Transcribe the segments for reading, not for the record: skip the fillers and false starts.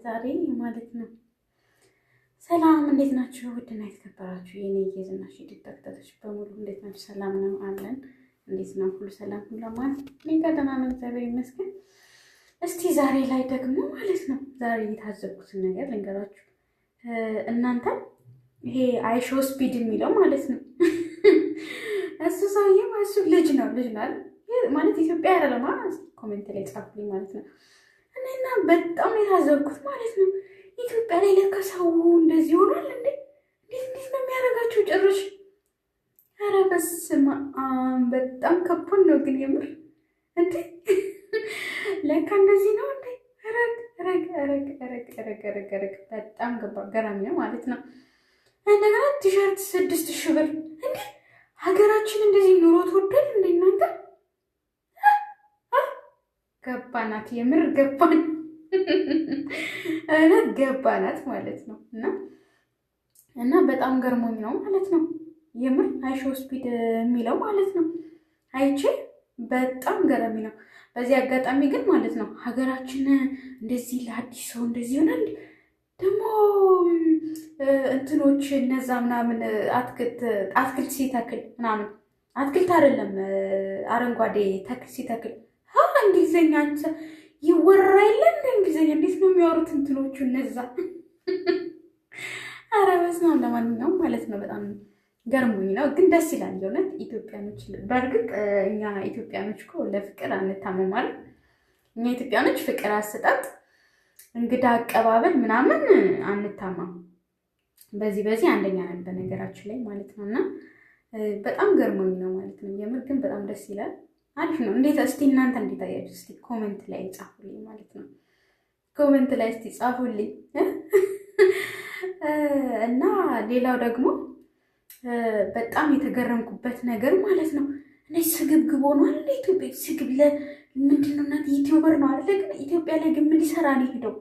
ዛሬ ማለት ነው። ሰላም፣ እንዴት ናችሁ? ውድና የተከበራችሁ የኔ የዝናሽ ዩቲዩብ ተከታታዮች በሙሉ እንዴት ናችሁ? ሰላም ነው አለን። እንዴት ነው? ሁሉ ሰላም፣ ሁሉ አማን? እኔ ጋር ደህና ነው፣ እግዚአብሔር ይመስገን። እስቲ ዛሬ ላይ ደግሞ ማለት ነው ዛሬ የታዘብኩትን ነገር ልንገራችሁ። እናንተ ይሄ IShowSpeed የሚለው ማለት ነው፣ እሱ ሰውዬ እሱ ልጅ ነው፣ ልጅ ነው ማለት ኢትዮጵያ አይደለም። Comment ላይ ጻፉልኝ ማለት ነው። እና በጣም የታዘብኩት ማለት ነው፣ ኢትዮጵያ ላይ ለካ ሰው እንደዚህ ሆኗል እንዴ! እንዴት እንዴት ነው የሚያደርጋቸው ጭራሽ! ኧረ በስመ አብ፣ በጣም ከባድ ነው ግን የምር። እንዴ፣ ለካ እንደዚህ ነው እንዴ! ረግ ረግ ረግ ረግ ረግ ረግ ረግ፣ በጣም ገራሚ ነው ማለት ነው። እንደገና ቲሸርት 6000 ብር እንዴ! ሀገራችን እንደዚህ ኑሮ ተወዷል እንዴ እናንተ? ገባናት፣ የምር ገባን፣ እውነት ገባናት ማለት ነው። እና በጣም ገርሞኝ ነው ማለት ነው። የምር IShowSpeed የሚለው ማለት ነው አይቼ በጣም ገረሚ ነው። በዚህ አጋጣሚ ግን ማለት ነው ሀገራችን እንደዚህ ለአዲስ ሰው እንደዚህ ይሆናል ደግሞ፣ እንትኖች እነዛ ምናምን አትክልት ሲተክል ምናምን፣ አትክልት አይደለም፣ አረንጓዴ ተክል ሲተክል እንግሊዝኛ ይወራ የለ እንደ እንግሊዝኛ እንዴት ነው የሚያወሩት እንትኖቹ እነዛ? ኧረ በስመ አብ። ለማንኛውም ማለት ነው በጣም ገርሞኝ ነው፣ ግን ደስ ይላል የእውነት ኢትዮጵያኖች። በእርግጥ እኛ ኢትዮጵያኖች እኮ ለፍቅር አንታመማል። እኛ ኢትዮጵያኖች ፍቅር አሰጣጥ፣ እንግዳ አቀባበል ምናምን አንታማም። በዚህ በዚህ አንደኛ ነን በነገራችን ላይ ማለት ነው። እና በጣም ገርሞኝ ነው ማለት ነው። የምር ግን በጣም ደስ ይላል። አሪፍ ነው። እንዴት እስቲ እናንተ እንዴት አያችሁ? እስቲ comment ላይ ጻፉልኝ ማለት ነው። Comment ላይ እስቲ ጻፉልኝ። እና ሌላው ደግሞ በጣም የተገረምኩበት ነገር ማለት ነው እነዚህ ስግብግብ ሆኗል። ኢትዮጵያ ስግብ ለምንድን ነው እናንተ? YouTuber ነው አይደለ? ግን ኢትዮጵያ ላይ ግን ምን ሊሰራ ነው የሄደው?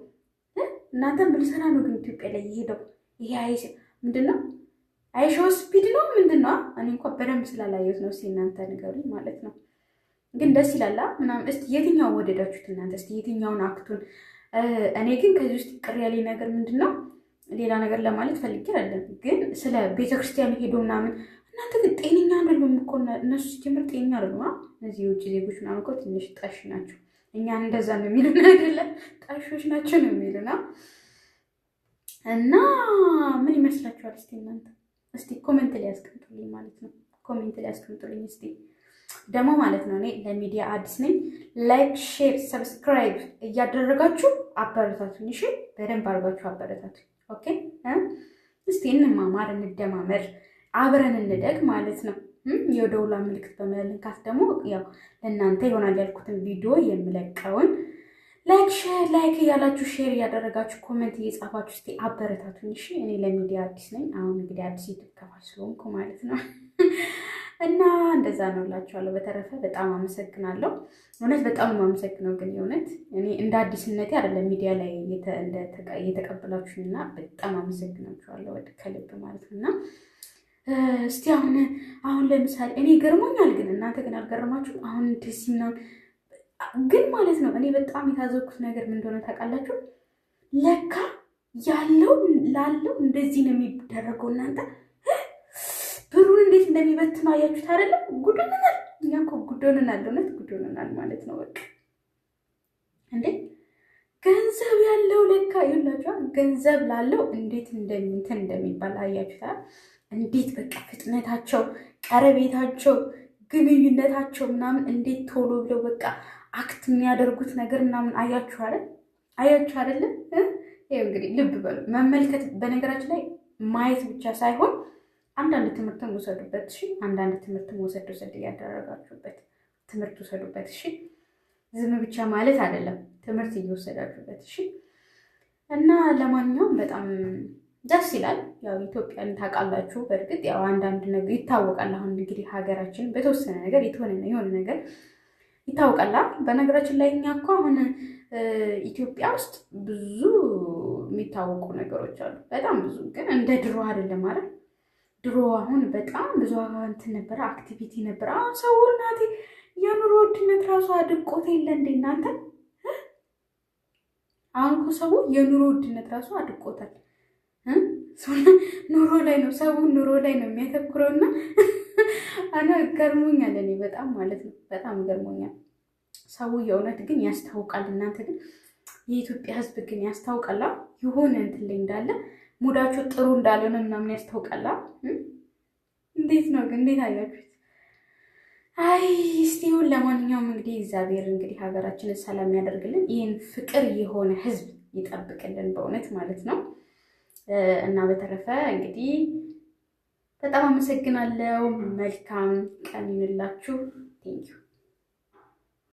እናንተ ምን ሊሰራ ነው ግን ኢትዮጵያ ላይ የሄደው? ይሄ ምንድን ነው? IShowSpeed ነው ምንድን ነው? እኔ እንኳን በደንብ ስላላየሁት ነው። እስኪ እናንተ ንገሩኝ ማለት ነው። ግን ደስ ይላላ ምናምን። እስቲ የትኛውን ወደዳችሁት እናንተ? እስቲ የትኛውን act ኡን? እኔ ግን ከዚህ ውስጥ ቅር ያለኝ ነገር ምንድን ነው? ሌላ ነገር ለማለት ፈልጌ አይደለም፣ ግን ስለ ቤተክርስቲያን ሄዶ ምናምን፣ እናንተ ግን ጤነኛ አይደሉም እኮ እነሱ፣ ሲጀምር ጤነኛ አይደሉም። እነዚህ የውጭ ዜጎች ምናምን እኮ ትንሽ ጠሽ ናቸው። እኛን እንደዛ ነው የሚሉን አይደለ? ጠሾች ናቸው ነው የሚሉና። እና ምን ይመስላችኋል? እስቲ እናንተ እስቲ comment ላይ ያስቀምጡልኝ ማለት ነው። Comment ላይ ያስቀምጡልኝ እስቲ ደግሞ ማለት ነው። እኔ ለሚዲያ አዲስ ነኝ። Like፣ share፣ subscribe እያደረጋችሁ አበረታቱኝ። እሺ፣ በደንብ አድርጋችሁ አበረታቱኝ። Okay፣ እስቲ እንማማር፣ እንደማመር፣ አብረን እንደግ ማለት ነው። የደውሏ ምልክት በመንካት ደግሞ ያው ለእናንተ ይሆናል ያልኩትን ቪዲዮ የምለቀውን like፣ share፣ like እያላችሁ፣ share እያደረጋችሁ፣ comment እየጻፋችሁ እስቲ አበረታቱኝ። እሺ፣ እኔ ለሚዲያ አዲስ ነኝ። አሁን እንግዲህ አዲስ ዩቲዩብ ከፋች ስለሆንኩ ማለት ነው። እና እንደዛ ነው እላችኋለሁ። በተረፈ በጣም አመሰግናለሁ። እውነት በጣም ነው የማመሰግነው። ግን የእውነት እኔ እንደ አዲስነቴ አይደለም ሚዲያ ላይ እየተቀበላችሁኝ እና በጣም አመሰግናችኋለሁ ከልብ ማለት ነው። እና እስቲ አሁን ለምሳሌ እኔ ገርሞኛል፣ ግን እናንተ ግን አልገረማችሁም? አሁን እንደዚህ ምናምን ግን ማለት ነው እኔ በጣም የታዘብኩት ነገር ምን እንደሆነ ታውቃላችሁ? ለካ ያለው ላለው እንደዚህ ነው የሚደረገው። እናንተ ብሩን እንዴት እንደሚበትኑ አያችሁት አይደለም? ጉድ ሆነናል። እኛ እኮ ጉድ ሆነናል። እውነት ጉድ ሆነናል ማለት ነው። በቃ እንዴ፣ ገንዘብ ያለው ለካ ይላችኋል። ገንዘብ ላለው እንዴት እንደሚንትን እንደሚባል አያችሁታል? እንዴት በቃ ፍጥነታቸው፣ ቀረቤታቸው፣ ግንኙነታቸው ምናምን እንዴት ቶሎ ብለው በቃ act የሚያደርጉት ነገር ምናምን አያችሁ አይደል? አያችሁ አይደለም? ይኸው እንግዲህ ልብ በሉ። መመልከት በነገራችን ላይ ማየት ብቻ ሳይሆን አንዳንድ ትምህርትን ውሰዱበት። እሺ፣ አንዳንድ ትምህርትን ወሰድ ወሰድ እያደረጋችሁበት ትምህርት ውሰዱበት። እሺ፣ ዝም ብቻ ማለት አይደለም፣ ትምህርት እየወሰዳችሁበት። እሺ። እና ለማንኛውም በጣም ደስ ይላል። ያው ኢትዮጵያን ታውቃላችሁ። በእርግጥ ያው አንዳንድ ነገር ይታወቃል። አሁን እንግዲህ ሀገራችን በተወሰነ ነገር የተሆነ የሆነ ነገር ይታወቃል። በነገራችን ላይ እኛ እኮ አሁን ኢትዮጵያ ውስጥ ብዙ የሚታወቁ ነገሮች አሉ፣ በጣም ብዙ። ግን እንደ ድሮ አይደለም አይደል? ድሮ አሁን በጣም ብዙ እንትን ነበረ፣ activity ነበረ። አሁን ሰው እናቴ የኑሮ ውድነት ራሱ አድቆት የለ እንዴ እናንተ? አሁን እኮ ሰው የኑሮ ውድነት ራሱ አድቆታል። ኑሮ ላይ ነው ሰው ኑሮ ላይ ነው የሚያተኩረው። እና እና ገርሞኛል እኔ በጣም ማለት ነው፣ በጣም ገርሞኛል። ሰው የእውነት ግን ያስታውቃል። እናንተ ግን የኢትዮጵያ ሕዝብ ግን ያስታውቃላ። የሆነ እንትን ላይ እንዳለ ሙዳቸው ጥሩ እንዳልሆነ ምናምን ያስታውቃላ። እንዴት ነው ግን እንዴት አያችሁት? አይ እስቲ ይሁን። ለማንኛውም እንግዲህ እግዚአብሔር እንግዲህ ሀገራችንን ሰላም ያደርግልን፣ ይህን ፍቅር የሆነ ሕዝብ ይጠብቅልን በእውነት ማለት ነው። እና በተረፈ እንግዲህ በጣም አመሰግናለሁ። መልካም ቀን ይሁንላችሁ። Thank you።